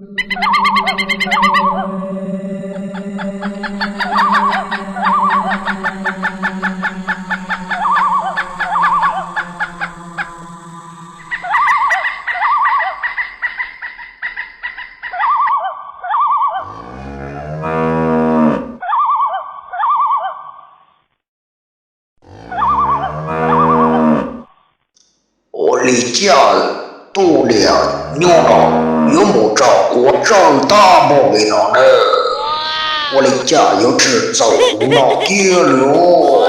Ua li cas tus niam nyuj no yuav mus tso quav tsawg tag npaum li no na? Ua li cas yuav tsis txaus kuv noj kiag li os?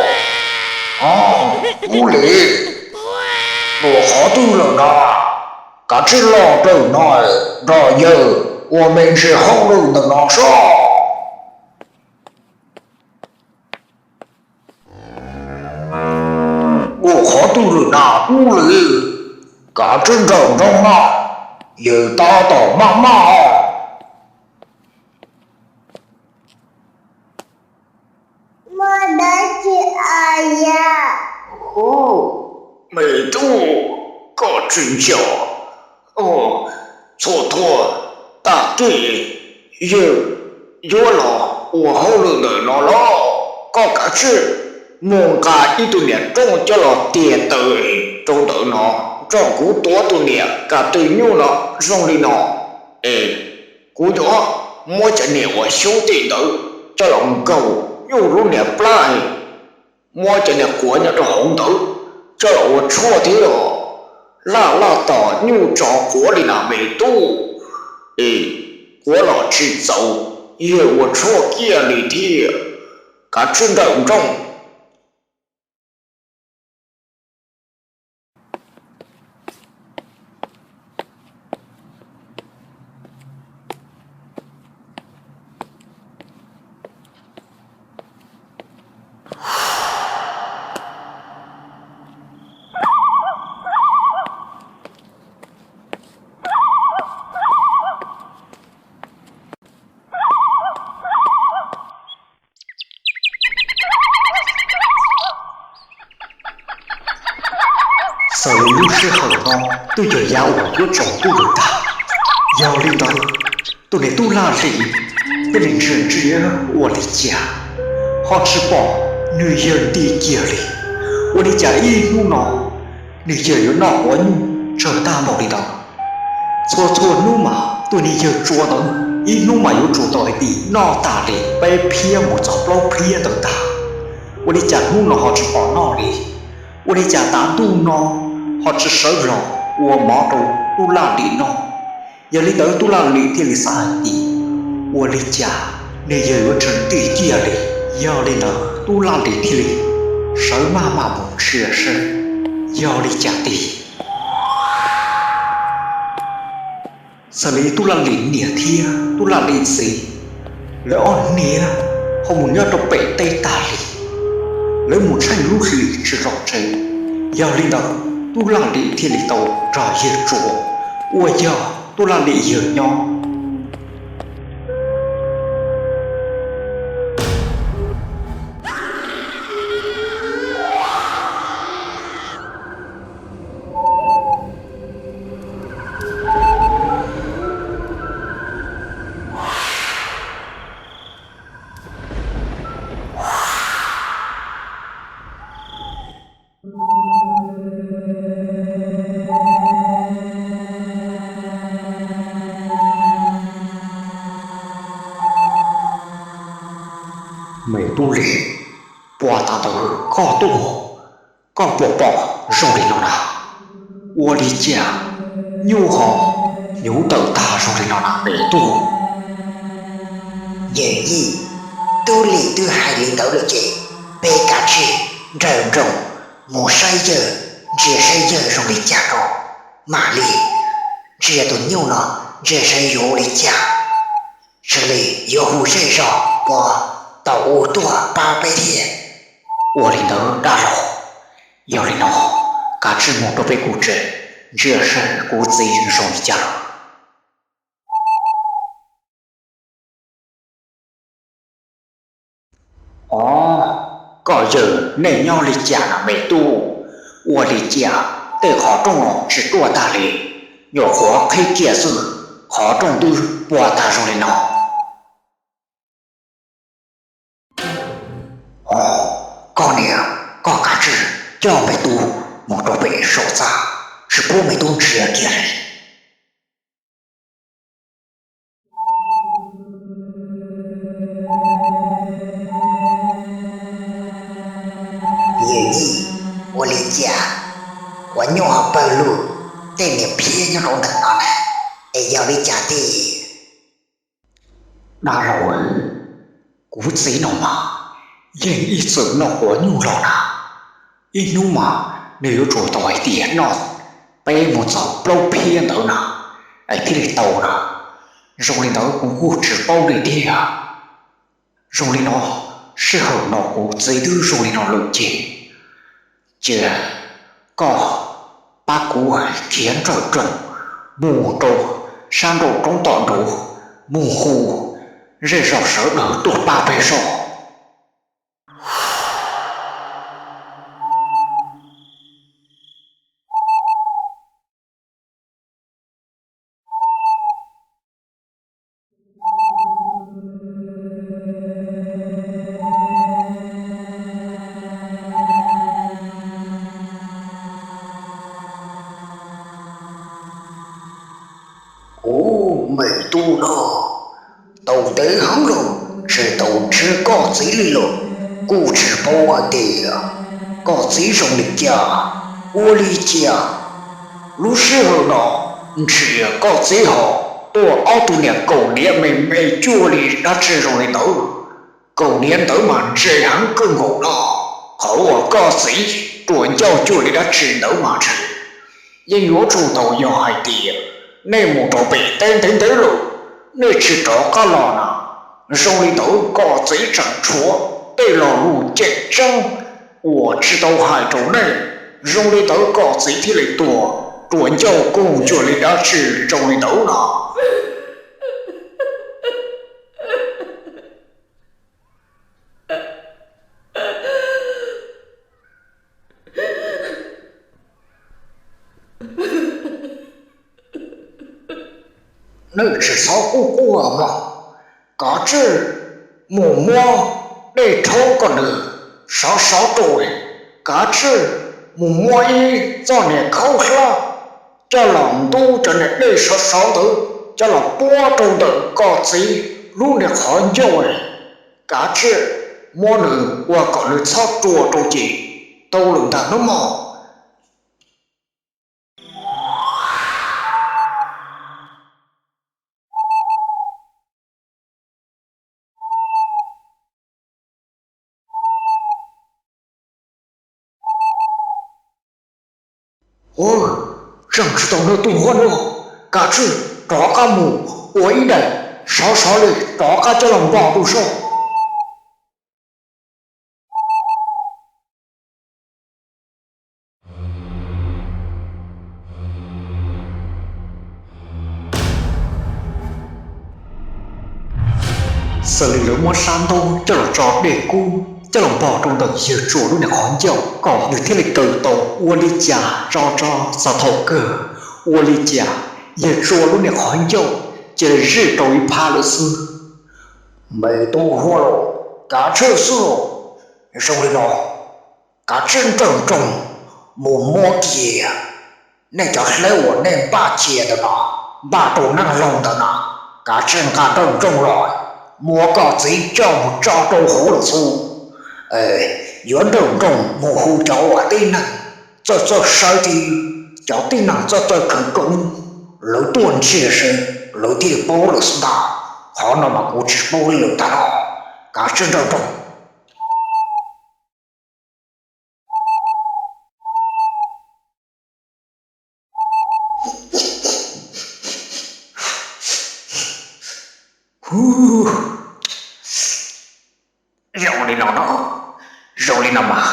Tub Lis, luag qhov twg lawm no? Kav tsij los ntawm no nrog yawg ua me ntsis hauj lwm ntawm no soj. Ua qhov twg lawm na Tub Lis? Kav tsij nrawm nrooj maj, yawg tab tom maj maj os. Muaj dab tsi a yam? Me tub, koj tsis nco txhua txhua tag kis yawg yuav los ua hauj lwm ntawm no los? Koj kav tsij mus nqa ib tug niam rooj coj los tiag taw rau ntawm no, nrog kuv tuav tus niam ka tw nyuj no zoo li no, es kuv yuav muab cov niag uas xyoob tim ntawd coj los nkaug nyuj lub niag plab, muab cov niag quav nyob rau hauv ntawd coj los ua tshuaj thiab os. Laj laj tom nyuj tsov quav li na me tub, es quav los tsis txaus, yawg ua tshuaj kiag li thiab. Kav tsij nrawm nrooj. Xws li lub sij hawm no twb yog yav uas yuav tsaus ntuj lawm ntag. Yog li ntawd, tus niam tub laj lim thiaj li ntsia ntsia ua li cas ho tsis pom nws yawg nti kiag li. Ua li cas ib hnub no nws yawg yuav noj quav nyuj tsawg tag npaum li ntawd? Txhua txhua hnub mas tus niag yawg tsua ntawd ib hnub mas yuav tsum tau hais tias noj tas li peb phiab mus txog plaub phiab ntawd ntag. Ua li cas hnub no ho tsis pom noj li? Ua li cas tav ntuj no ho tsis sawv los ua mov rau tub laj lim noj? Yog li ntawd tub laj lim thiaj li xav hais tias, ua li cas nws yawg yuav tsis nti kiag li? Yog li ntawd tub laj lim thiaj li sawv maj mam mus ntsia seb yog li cas tiag. Xws li tub laj lim niam thiab tub laj lim txiv, lawv ob niag ho mus nyob rau pem teb tag li, lawv mus tsheej lub hlis tsis los tsev. Yog li ntawd tub laj lim thiaj li tau nrog yawg tsua, ua yog tub laj lim yawg nyob. Me tub Lis, puas thaum ntawd koj tuaj, koj puas pom zoo li no na? Ua li cas nyuj ho hnyuv tawm tag zoo li no na me tub? Yawm yij, tub Lis twb hais li ntawd lawm ces peb kav tsij nrawm nroos mus saib yawg, ntsia saib yawg zoo li cas rau, mam li ntsia tus nyuj no, ntsia saib yuav ua li cas, sawv li yuav hu zej zog puas tau ua tuaj pab peb thiab. Ua li ntawd dab laug, yog li no kav tsij mus rau peb kuv tsev, ntsia saib kuv txiv zoo li cas lawm. Os, koj yawg nej nyob li cas na me tub? Ua li cas tej qhov rooj los tsis ruaj tag li, nyuam qhuav qhib kiag xwb, qhov rooj twb puas tag zoo li no. Koj niam, koj kav tsij coj me tub mus rau pem saum txaj, tsis pub me tub ntsia kiag li. Yawm yij, ua li cas ua nyuaj pawg lug, tej niag phiab nyob rau ntawm no na, es yog li cas tiag? Dab laug, kuv txiv no mas yeej ib txwm noj quav nyuj los na, ib hnub mas nws yuav tsum tau hais tias noj peb mus txog plaub phiab ntawd na, es thiaj li tau na. Zoo li ntawd kuv kuj tsis paub li thiab. Zoo li no, sij hawm no kuv txiv twb zoo li no lawm ces, cia koj pab kuv khiav nrawm nroos mus rau sab nraum roob tom nraud, mus hu zej zog sawv daws tuaj pab peb zog. Kuv me tub no, tau ntev heev lawm tsis tau ntsib koj txiv li lawm, kuj tsis paub hais tias koj txiv zoo li cas, ua li cas lub sij hawm no ntsia koj txiv ho tuaj ob tug niag kaus hniav me me cuag li dab tsi zoo li ntawd. Kaus hniav ntawd mas ntse heev kawg nkaus no, qhov uas koj txiv ruas ncauj cuag li dab tsi ntawd mas ntshe yeej yuav tsum tau yog hais tias nej mus rau pem teb ntev ntev lawm, nej tsis rov qab los na. Zoo li ntawd koj txiv tseem tshuav tej lo lus cem tseeb uas tsis tau hais rau nej, zoo li ntawd koj txiv thiaj li tuag ruas ncauj koog cuag li dab tsi zoo li ntawd no. Nej tsis txhob quaj quaj mog, kav tsij mus muab dej rhaub kom nws sov sov rau, kav tsij mus muab ib txoj niag khaub hlab coj los ntub cov niag dej sov sov ntawd coj los puab rau ntawm koj txiv lub niag qhov ncauj, kav tsij muab nws ua kom nws txhob ruas rau ces tau lawm ntag nawb mog. Ua, tseem tsis tau nrog tus huab no, kav tsij rov qab mus ua ib daim sov sov li rov qab coj los npog rau soj. Xws li lawv muab sab ntaub coj los tso dej kub coj los npog rau ntawm yawg Tsua lub niag qhov ncauj kom nws thiaj li kaw tau, ua li cas tso tso txog thaum kawg, ua li cas yawg Tsua lub niag qhov ncauj cia li zij rau ib phab lawm xwb. Me tub huab los, kav tsij xwb los, zoo li no, kav tsij nrawm nroos mus muab kiag nej cov hleb uas nej npaj cia ntawd no, npaj rau neeg laug ntawd no, kav tsij nqa nrawm nroos los, muab koj txiv coj mus tso rau hauv lawm xwb. Yuav nrawm nroos mus hu cov uas tib neeg txawj txawj saib thiab cov tib neeg txawj txawj khawv koob, lawv tuaj ntsia seb lawv thiaj paub lawm xwb ntag. Qhov no mas kuv tsis paub li lawm ntag no, kav tsij nrawm nroos. Zoo li no no, zoo li no mas,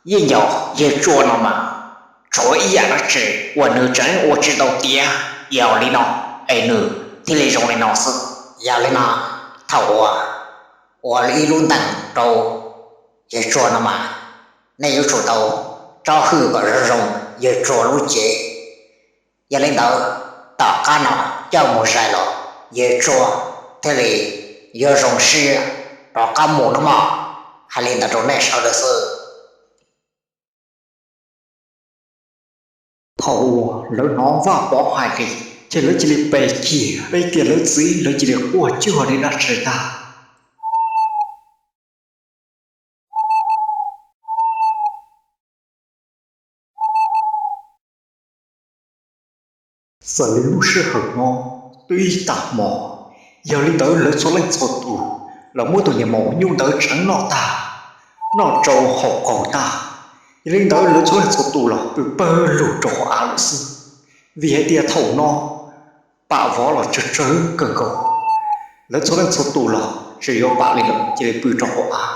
yeej yog yawg Tsua no mas, tshuav ib yam dab tsi uas nws tseem ua tsis tau tiav, yog li no es nws thiaj li zoo li no xwb. Yog li no, thaum uas ua ib lub ntees rau yawg Tsua no mas, nej yuav tsum tau tsob hwj kom zoo zoo yawg Tsua lub cev. Yog li ntawd, tom qab no coj mus zais los yawg Tsua thiaj li yuav zoo siab rov qab mus no mog. Hais li ntawd rau nej sawv daws xwb. Thaum uas lawv hnov Vaj Pov hais li, ces lawv cia li pe kiag, pe kiag lawv txiv, lawv cia li quaj cuag li dab tsi tag. Txawm li lub sij hawm no twb ib tag hmo, yog li ntawd lawv txhua leej txhua tus los muab tus niam maum nyuj ntawd tseev noj tag, noj tsau haus qaug tag. Yog li ntawd lawv txhua leej txhua tus los pw pawg lug rau hauv av lawm xwb, vim hais tias thaum no pam vov los tsawg tsawg kawg nkaus. Lawv txhua leej txhua tus los tsis yuav pam li lawm, cia li pw rau hauv av.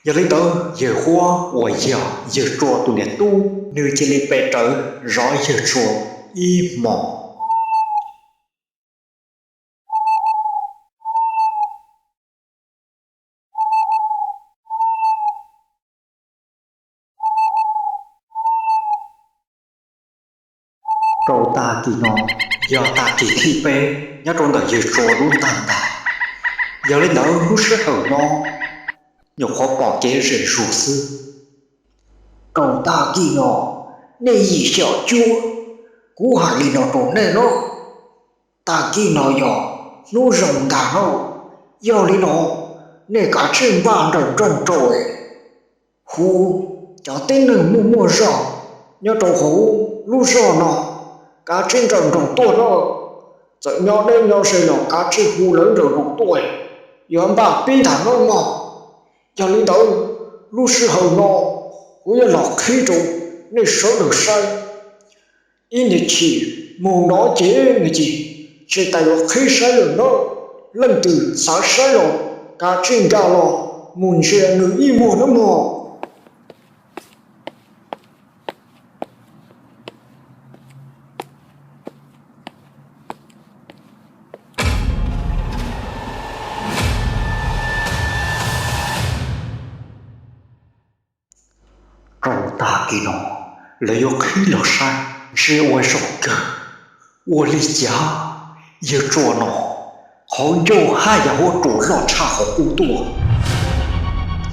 Yog li ntawd yawg Huab uas yog yawg Tsua tus niam tub, nws cia li pe rawv zov yawg Tsua ib hmos. Rau tag kis no yog tag kis thib peb nyob rau ntawm yawg Tsua lub ntaj ntag. Yog li ntawd lub sij hawm no nyuam qhuav pom kev zem zuag xwb. Rau tag kis no, nej yim xyom cuab, kuv hais li no rau nej na, tag kis no yog hnub zoo ntag na. Yog li no, nej kav tsij npaj nrawm nroos rau, hu cov tib neeg muaj muaj zog nyob rau hauv lub zos no, kav tsij nrawm nroos tuaj na. Txawm nyob deb nyob ze los kav tsij hu lawv nrawm nroos tuaj, yuav npaj pib ntag nawb mog. Yog li ntawd, lub sij hawm no kuv yuav los qhib rau nej sawv daws saib. Ib niag chim mus no ces nws ces tsis tas yuav qhib saib lawm nawb. Leej twg xav saib los kav tsij nkag los mus ntsia nws ib muag nawb mog. Rau tag kis no, lawv yuav qhib los saib ntsia ua zoo kawg. Ua li cas yawg Tsua no qhov ncauj haj yam huab ru loj tshaj qhov qub tuaj.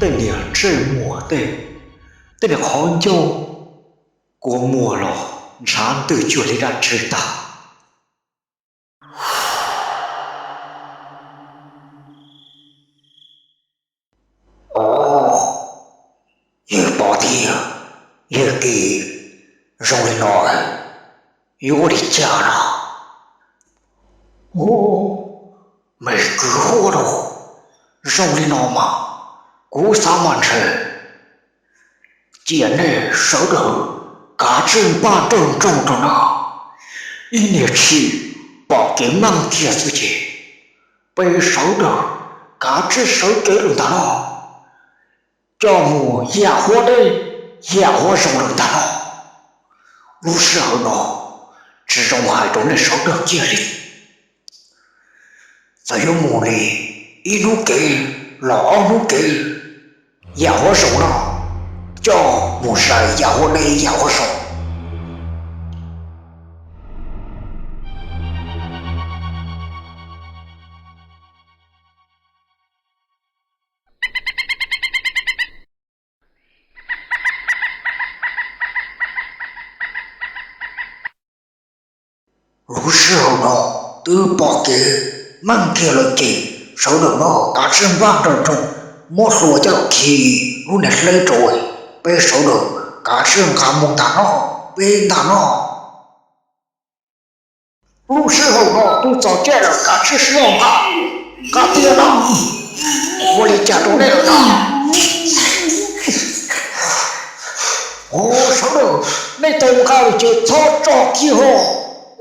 Tej niag ntsej muag tej, tej niag qhov ncauj kua muag los ntshav ntws cuag li dab tsi tag. Yawg Pov thiab yawg Kis, zoo li no yuav ua li cas no? Me kwv Huab, zoo li no mas kuv xav mas ntshe cia nej sawv daws kav tsij npaj nrawm nroos rau na. Ib niag tshim pom kev meej kiag xwb ces peb sawv daws kav tsij sawv kev lawm ntag no, coj mus yam huab deb yam huab zoo lawm ntag no. Lub sij hawm no tsis zoo hais rau nej sawv daws kiag li. Txawm yuav mus li ib hnub kev los ob hnub kev, yam huab zoo no coj mus zais yam huab deb yam huab zoo. Lub sij hawm no twb pom kev meej kiag lawm ces sawv daws no kav tsij npaj nrawm nroos, muab hlua coj los khi lub niag hleb rau, peb sawv daws kav tsij nqa mus ntag no, peb ntag no. Lub sij hawm no twb txog caij lawm, kav tsij sib nqa, nqa tiag no. Ua li cas rau nej lawm no? Sawv daws, nej tau nqa lawm ces txhob tso kiag ho.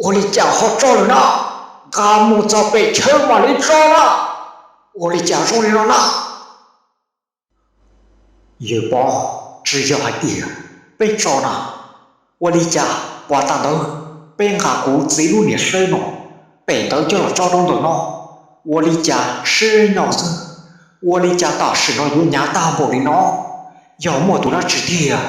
Ua li cas ho tso lawm no? Nqa mus txog pem chaw mam li tso na. Ua li cas zoo li no na? Yawg Pov, tsis yog hais tias peb tso na. Ua li cas puag ta ntawd peb nqa kuv txiv lub niag hleb no pem ntawd coj los tso rau ntawm no, ua li cas siab nyo xwb? Ua li cas tam sim no yuav hnyav tag npaum li no? Yog muaj tus dab tsi tiag